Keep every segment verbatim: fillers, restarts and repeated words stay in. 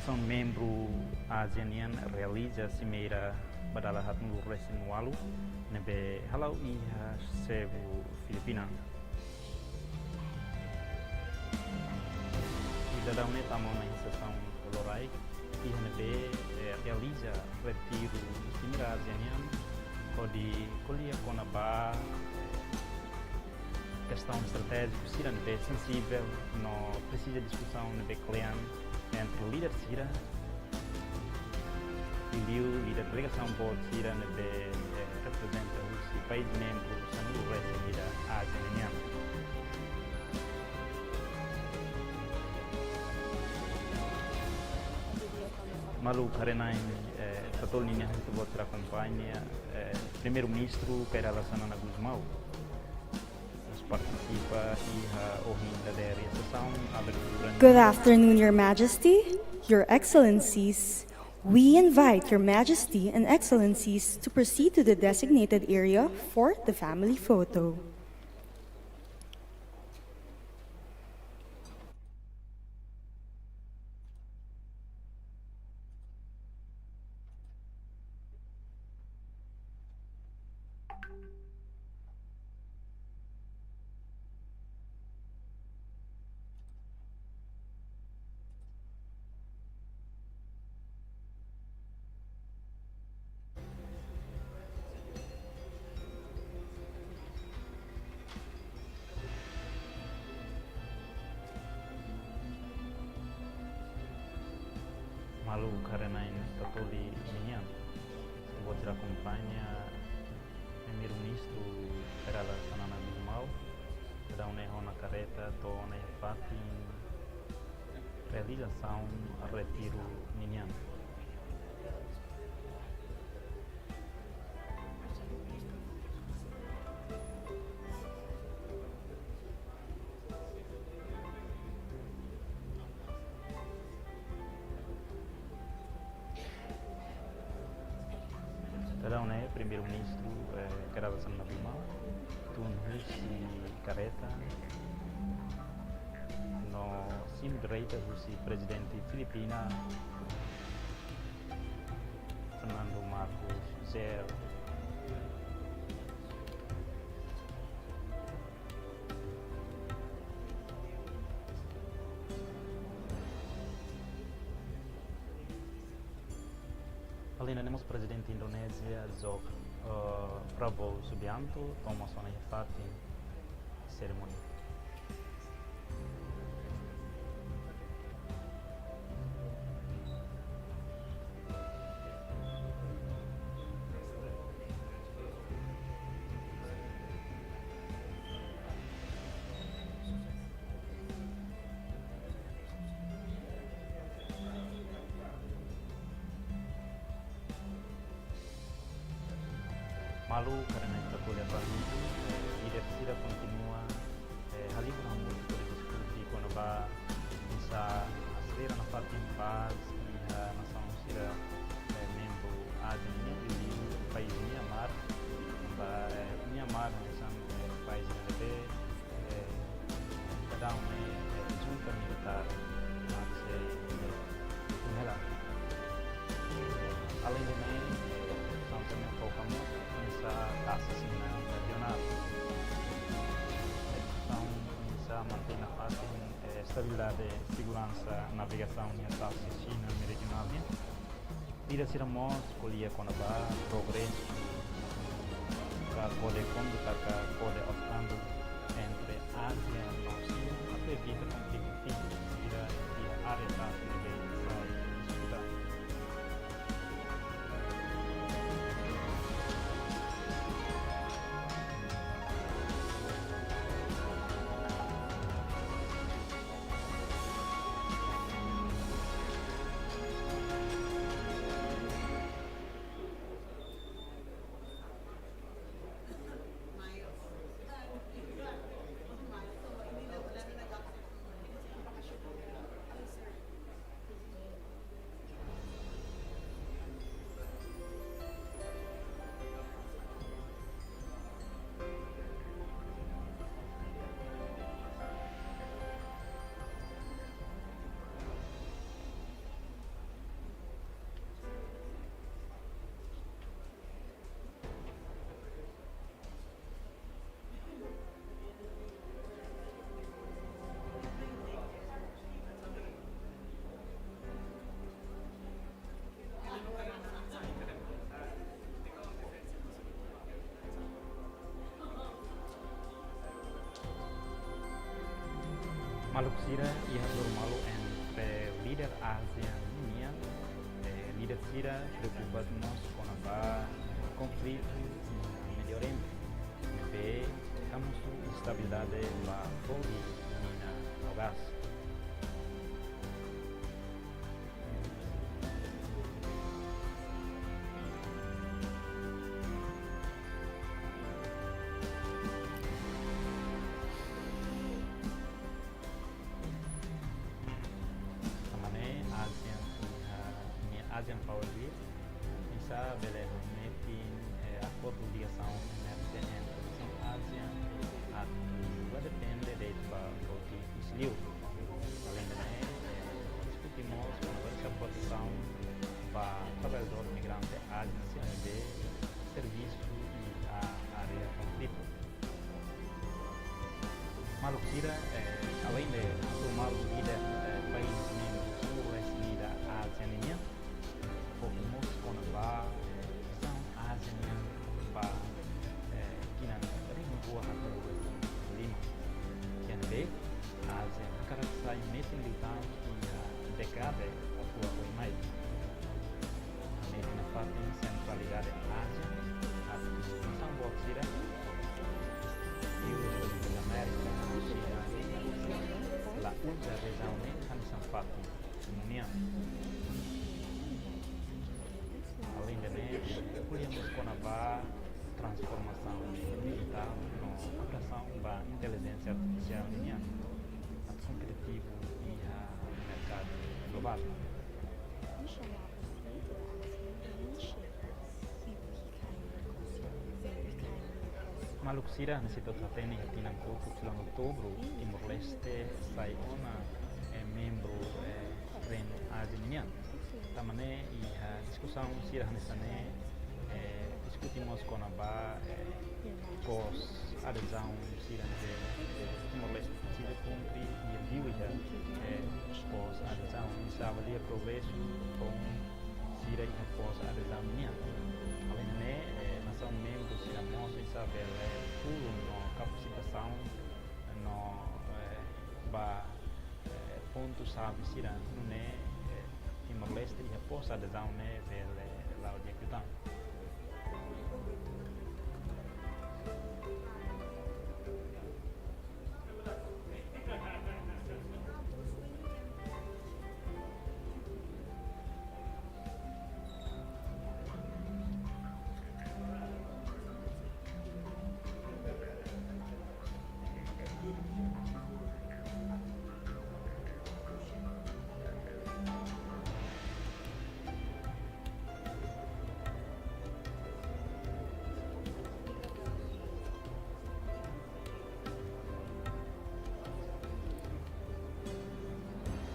Nasaun membru ASEAN nian realiza simeira ba dala haatnulu resin ualu ne'ebé hala'o iha Cebu, Filipina. I daudaun ne'e tama ona iha sesaun lokraik, iha ne'ebé, eh, realiza retiru simeira ASEAN nian, hodi ko'alia kona-ba kestaun estratéjiku sira ne'ebé sensivel no presiza diskusaun ne'ebé kle'an entre líder sira, liuliu líder delegasaun boot sira ne'ebé, eh, reprezenta husi país membru sanulu-resin-ida ASEAN nian. Maluk haree-na'in, eh, Tatoli ninia hahú ita-boot sira akompaña, eh, Primeiru-Ministru Kay Rala Xanana Gusmão. Mós partisipa iha ohin dadeer iha sesaun abertura. Good afternoon, Your Majesty, Your Excellencies. We invite Your Majesty and Excellencies to proceed to the designated area for the family photo. Maluk haree-na'in Tatoli nian, ita-boot sira akompaña Primeiru-Ministru Kay Rala Xanana Gusmão daudaun ne'e ho ona kareta to'o ona iha fatin realizasaun retiru ninian. Daudaun ne'e Primeiru-Ministru, eh, Kay Rala Xanana Gusmão tun husi kareta no simu direita husi Prezidente Filipina, Fernando Marcos Junior. Alende ne'e mós Prezidente Indonézia, Joko, eh, Prabowo Subianto, tama ona iha fatin serimónia. Maluk haree-na'in Tatoli, eh, líder sira kontinua, eh, halibur hamutuk hodi diskute kona-ba oinsá aselera nafatin pás iha nasaun sira, eh, membru ASEAN nian, liuliu país Myanmar, tanba, eh, Myanmar hanesan, eh, país ne'ebé, eh, daudaun ne'e, eh, junta militár, eh, tun hela. Alende ne'e, eh, sansamen fo kamu oinsá tasi Xina rejionál. Entaun, oinsá mantein nafatin, eh, estabilidade, seguransa, navegasaun iha tasi Xina rejionál nian. Líder sira mós ko'alia kona-ba progresu ka kóde konduta ka code of conduct entre ASEAN no Xina, atu evita konflitu fíziku sira iha área tasi ne'ebé sai disputa. Maluk sira, iha tuur malu entre líder ASEAN nian, eh, líder sira preokupa mós kona-ba konflitu iha Médiu Oriente, ne'ebé hamosu instabilidade ba folin mina no gás. Tanba ne'e ASEAN, eh, nia ASEAN Power Grid, oinsá bele hametin, eh, akordu ligasaun emerjente entre nasaun ASEAN atu la depende de'it ba roti husi li'ur. Aleinde ne'e, eh, diskute mós kona-ba protesaun ba traballadór migrante ASEAN sira ne'ebé servisu iha área konflitu. Maluk sira, eh, aleinde tuur malu líder, eh, país membru Timor-Leste nian iha ASEAN nian, foka mós kona-ba, eh, nasaun ASEAN nian ba, eh, tinan rihun rua haatnulu resin lima. Iha ne'ebé ASEAN hakarak sai metin liután iha dékada atu oin mai. Hametin nafatin sentralidade ASEAN, atu nasaun boot sira, iha Amérika, Ásia, la uza rejiaun ne'e hanesan fatin komu nian. Aleinde ne'e, ko'alia mós kona-ba transformasaun dijital no aplikasaun ba intelijénsia artifisiál nian atu kompetitivu iha merkadu globál. Maluk sira, hanesan ita hatene iha tinan kotuk fulan Outubru, Timor-Leste sai ona, eh, membru, eh, Reinu ASEAN nian. Tanba ne'e iha diskusaun sira hanesan ne'e, eh, diskute mós kona-ba, eh, pós-adezaun sira ne'ebé, eh, Timor-Leste presiza kumpre iha liu iha, eh, pós-adezaun. Oinsá avalia progresu foun sira iha pós-adezaun nian. Aleinde ne'e, eh, nasaun membru sira mós oinsá bele tulun no kapasitasaun no, eh, ba, eh, pontu xave sira, nune'e, eh, Timor-Leste iha pós-adezaun ne'e bele la'o di'ak liután.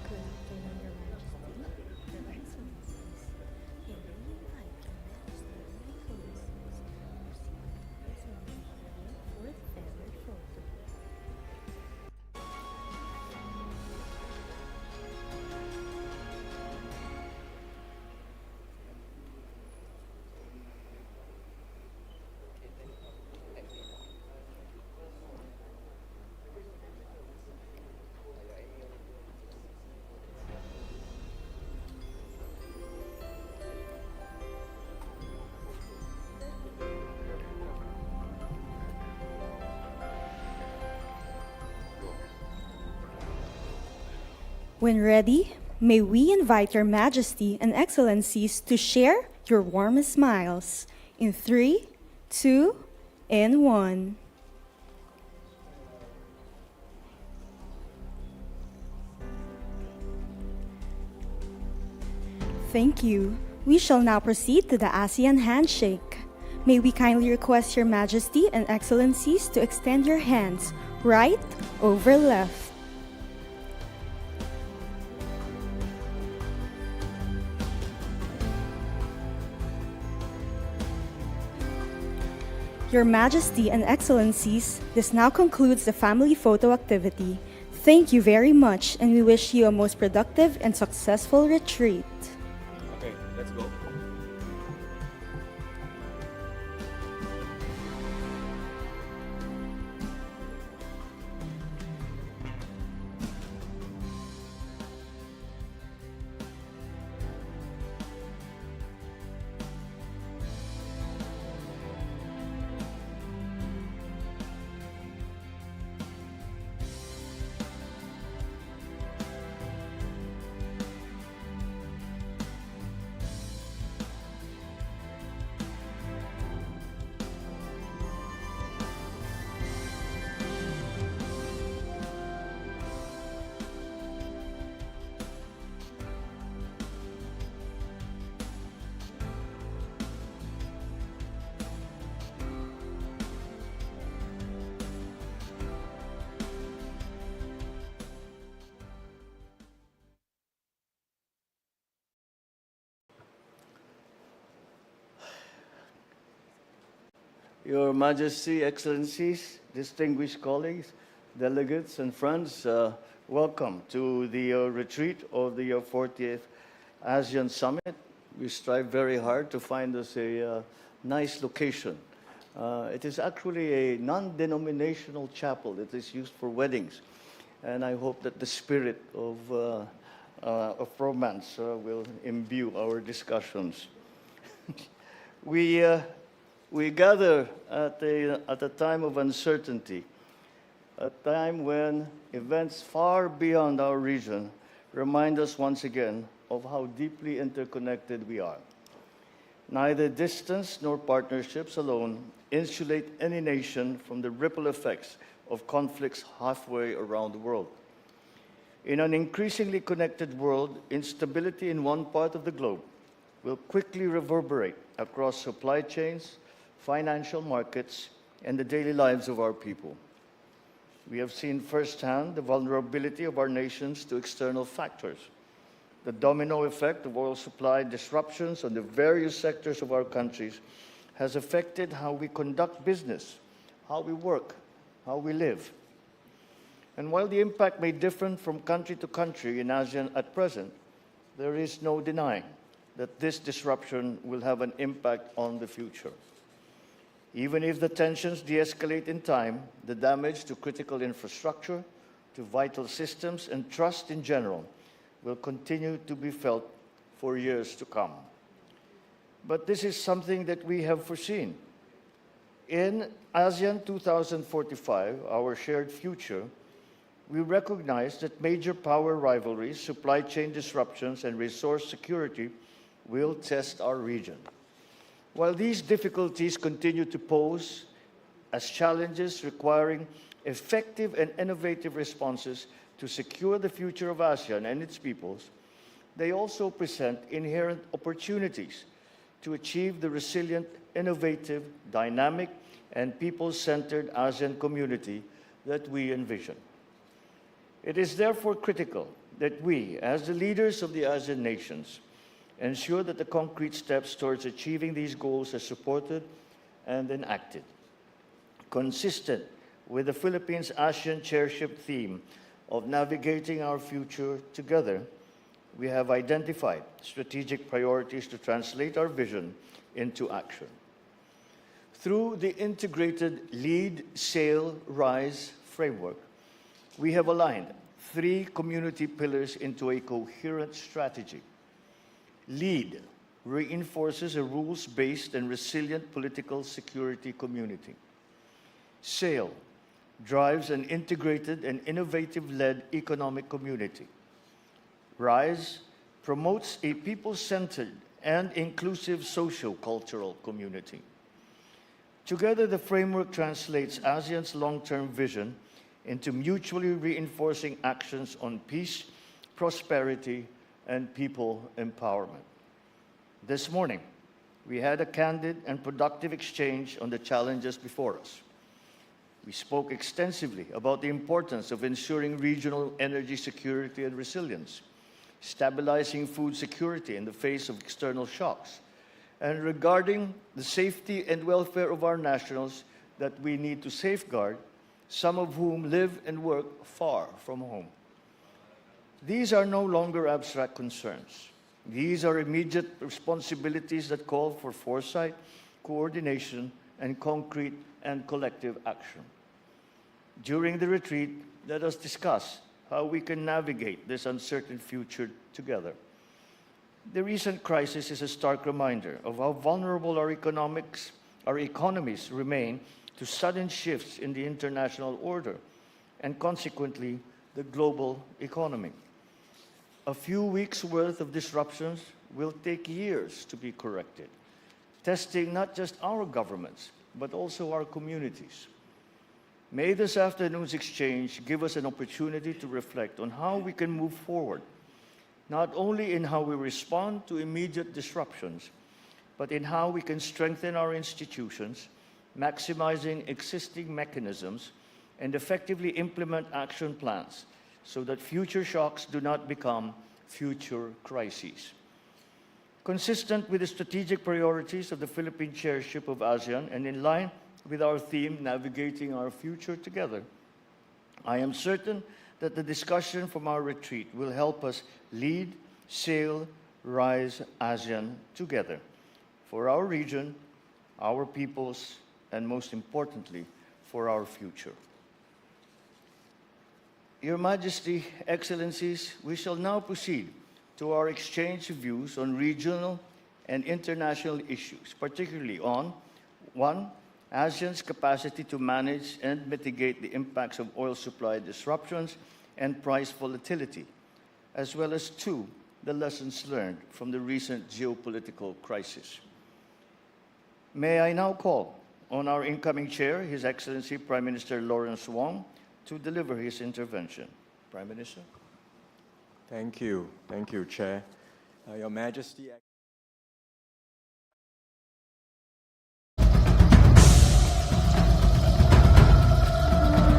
Good afternoon, Your Majesty, Your Excellencies. May we invite Your Majesty and Excellencies to proceed with the ceremony for the family photo. When ready, may we invite Your Majesty and Excellencies to share your warmest smiles in three, two, and one. Thank you. We shall now proceed to the ASEAN handshake. May we kindly request Your Majesty and Excellencies to extend your hands, right over left. Your Majesty and Excellencies, this now concludes the family photo activity. Thank you very much, and we wish you a most productive and successful retreat. Okay, let's go. Your Majesty, Excellencies, distinguished colleagues, delegates, and friends, uh, welcome to the uh, retreat of the uh, fortieth ASEAN Summit. We strive very hard to find us a uh, nice location. Uh, it is actually a non-denominational chapel that is used for weddings, and I hope that the spirit of, uh, uh, of romance uh, will imbue our discussions. We, uh, we gather at a, at a time of uncertainty, a time when events far beyond our region remind us once again of how deeply interconnected we are. Neither distance nor partnerships alone insulate any nation from the ripple effects of conflicts halfway around the world. In an increasingly connected world, instability in one part of the globe will quickly reverberate across supply chains, financial markets, and the daily lives of our people. We have seen firsthand the vulnerability of our nations to external factors. The domino effect of oil supply disruptions on the various sectors of our countries has affected how we conduct business, how we work, how we live. And while the impact may differ from country to country in ASEAN at present, there is no denying that this disruption will have an impact on the future. Even if the tensions de-escalate in time, the damage to critical infrastructure, to vital systems, and trust in general will continue to be felt for years to come. But this is something that we have foreseen. In ASEAN two thousand forty-five, our shared future, we recognize that major power rivalries, supply chain disruptions, and resource security will test our region. While these difficulties continue to pose as challenges requiring effective and innovative responses to secure the future of ASEAN and its peoples, they also present inherent opportunities to achieve the resilient, innovative, dynamic, and people-centered ASEAN community that we envision. It is therefore critical that we, as the leaders of the ASEAN nations, ensure that the concrete steps towards achieving these goals are supported and enacted. Consistent with the Philippines ASEAN chairship theme of navigating our future together, we have identified strategic priorities to translate our vision into action. Through the integrated Lead, Sail, Rise framework, we have aligned three community pillars into a coherent strategy. Lead reinforces a rules-based and resilient political security community. Sail drives an integrated and innovative-led economic community. Rise promotes a people-centered and inclusive socio-cultural community. Together, the framework translates ASEAN's long-term vision into mutually reinforcing actions on peace, prosperity, and people empowerment. This morning, we had a candid and productive exchange on the challenges before us. We spoke extensively about the importance of ensuring regional energy security and resilience, stabilizing food security in the face of external shocks, and regarding the safety and welfare of our nationals that we need to safeguard, some of whom live and work far from home. These are no longer abstract concerns. These are immediate responsibilities that call for foresight, coordination, and concrete and collective action. During the retreat, let us discuss how we can navigate this uncertain future together. The recent crisis is a stark reminder of how vulnerable our economics, our economies remain to sudden shifts in the international order and consequently the global economy. A few weeks' worth of disruptions will take years to be corrected, testing not just our governments, but also our communities. May this afternoon's exchange give us an opportunity to reflect on how we can move forward, not only in how we respond to immediate disruptions, but in how we can strengthen our institutions, maximizing existing mechanisms, and effectively implement action plans so that future shocks do not become future crises. Consistent with the strategic priorities of the Philippine chairship of ASEAN and in line with our theme, Navigating Our Future Together. I am certain that the discussion from our retreat will help us lead, sail, rise ASEAN together for our region, our peoples, and most importantly, for our future. Your Majesty, Excellencies, we shall now proceed to our exchange of views on regional and international issues, particularly on, one, ASEAN's capacity to manage and mitigate the impacts of oil supply disruptions and price volatility, as well as, two, the lessons learned from the recent geopolitical crisis. May I now call on our incoming chair, His Excellency Prime Minister Lawrence Wong, to deliver his intervention. Prime Minister. Thank you. Thank you, Chair. Uh, Your Majesty,